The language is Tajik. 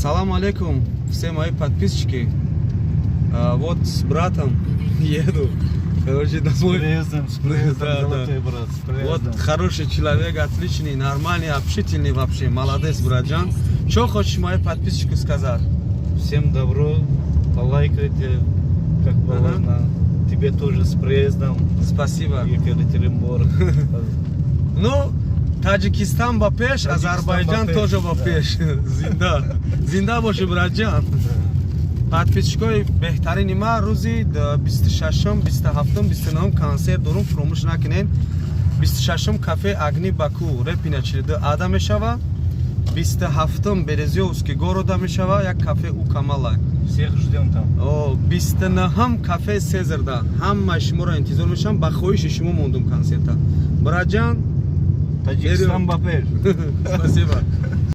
Салам алейкум, все мои подписчики. Вот с братом еду. Короче, домой. С приездом, с приездом, Да. золотой брат, с Вот приездом. Хороший человек, отличный, нормальный, общительный вообще. Молодец, братжан. Что хочешь моим подписчику сказать? Всем добро, полайкайте, как положено. Тебе тоже с приездом, Спасибо. Екатеринбург. Ну, Таджикистан ба пеш, Таджикистан Азербайджан ба пеш, тоже ба да. пеш. Зинда. Зинда боши, братжан. Подписчикои беҳтарини ма, рӯзи 26, 27, 29 консерт дорум, фуромӯш накунед. 26 кафе «Огни Баку», Репина 42 ада мешава. 27 Березовский города мешава, як кафе у Камала. Всех ждем там. О, 29 кафе Сезарда. Ҳамаи шуморо интизор мешавам, ба хоҳиши шумо мондум консерта. Братҷан, Таджикистан ба пеш. Спасибо.